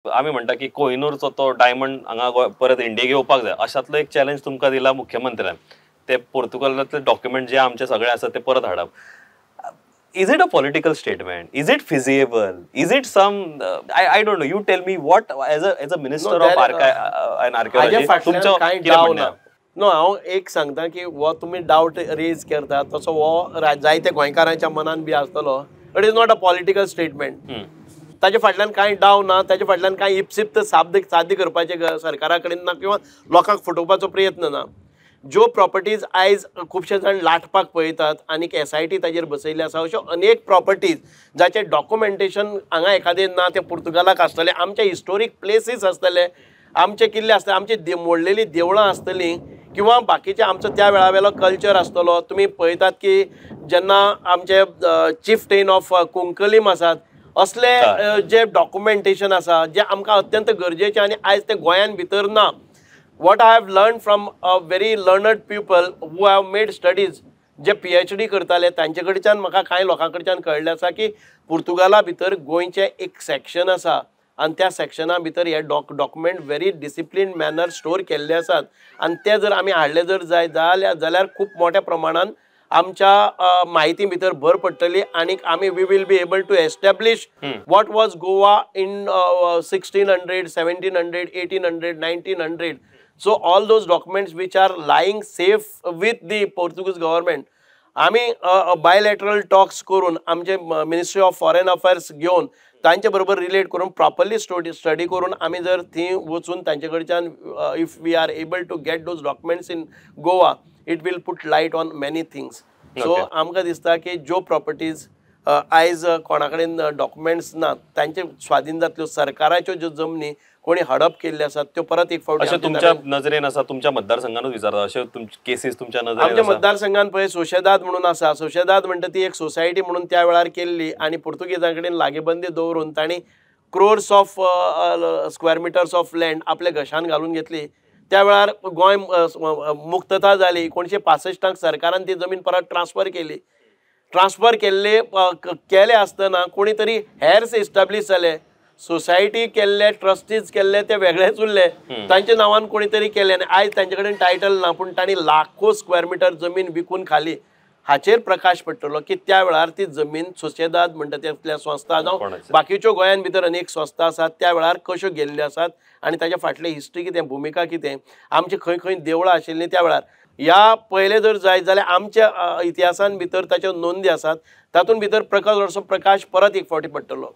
आमी म्हणटा की कोहिनूरचो तो डायमंड हांगा परत इंडियेक येवपाक जाय, अशातलो एक चॅलेंज तुमकां दिला मुख्यमंत्र्यान, ते पोर्तुगालातले डॉक्युमेंट जे आमचे सगळे आसा ते परत हाडप. Is it a political statement? Is it feasible? Is it some I don't know, you tell me what as a minister of and archaeology तुमचो कितें म्हणणें? नो, हांव एक सांगता की हो तुमी डावट रेज करता तसो हो जायते गोंयकारांच्या मनान बी आसतलो. It is not a political statement. ताजे फाटल्यान कांय डाव ना, ताजे फाटल्यान कांय इप्सिप्त साध्य करपाचें सरकारा कडेन ना किंवा लोकांक फटोवपाचो प्रयत्न ना. ज्यो प्रॉपर्टीज आयज खुबशे जाण लाटपाक पळयतात आनी SIT ताजेर बसयल्ली आसा, अश्यो अनेक प्रॉपर्टीज जाचें डॉक्युमेंटेशन हांगा एखादें ना, तें पुर्तुगालाक आसतलें, आमचे हिस्टोरीक प्लेसीस आसतले, आमचे किल्ले आसतले, आमची मोडलेली देवळां आसतलीं किंवा बाकीचे आमचो त्या वेळा वेलो कल्चर आसतलो. तुमी पळयतात की जेन्ना आमचे चिफटेन ऑफ कुंकलीम आसात, असले जे डॉक्युमेंटेशन आसा जे आमकां अत्यंत गरजेचें आनी आयज ते गोंयान भितर ना. What I have learn from a very learned people who have made studies, J PhD करताले तांचे कडच्यान म्हाका कांय लोकां कडच्यान कळ्ळें आसा की पुर्तुगाला भितर गोंयचें एक सेक्शन आसा आनी त्या सेक्शना भितर हे document very discipline manner store केल्ले आसात आनी ते जर आमी हाडले जर जाय जाल्यार खूब मोठ्या प्रमाणान आमच्या म्हायती भितर भर पडटली आनी आमी we will be able to establish what was Goa in 1600, 1700, 1800, 1900. So all those documents which are lying safe with the Portuguese government, आमी बायलॅटरल टॉक्स करून आमचे मिनिस्ट्री ऑफ फॉरेन अफेर्स घेवन तांचे बरोबर रिलेट करून प्रॉपरली स्टडी करून आमी जर थंय वचून तांचे कडच्यान if we are able to get those documents in Goa, it will put light on many things. So आमकां दिसता की ज्यो प्रॉपर्टीज आयज कोणा कडेन डॉक्युमेंट्स ना, तांचे स्वाधीन जातल्यो, सरकाराच्यो ज्यो जमनी कोणी हडप केल्ले आसात त्यो परत एक फावट अशें तुमच्या नजरेन आसा? तुमच्या मतदारसंघानूच विचारता, अशें केसीस तुमच्या नजरेन? आमच्या मतदारसंघान पळय सोशेदाद म्हणून आसा. सोशेदाद म्हणटा ती एक सोसायटी म्हणून त्या वेळार केल्ली आनी पुर्तुगेजां कडेन लागेबंदी दवरून तांणी crores of square meters of land आपल्या घशान घालून घेतली. त्या वेळार गोंय मुक्तता जाली 1965 सरकारान ती जमीन परत ट्रान्सफर केली. ट्रान्सफर केल्ले केले आसतना कोणी तरी हेर्स इस्टाब्लीश जाले, सोसायटी केल्ले, ट्रस्टीज केल्ले ते वेगळेच उरले, तांच्या नांवान कोणी तरी केले आनी आयज तांचे कडेन टायटल ना, पूण तांणी लाखो स्क्वेअर मिटर जमीन विकून खाली. हाचेर प्रकाश पडटलो की त्या वेळार ती जमीन सोशेदाद म्हणटा त्या संस्था जावं बाकीच्यो गोंयान भितर अनेक संस्था आसात त्या वेळार कश्यो गेल्ल्यो आसात आनी ताच्या फाटली हिस्ट्री कितें, भुमिका कितें, आमची खंय खंय देवळां आशिल्लीं त्या वेळार. ह्या पयलें जर जायत जाल्यार आमच्या इतिहासान भितर ताच्यो नोंदी आसात, तातूंत भितर प्रकाश परत एक फावटी पडटलो.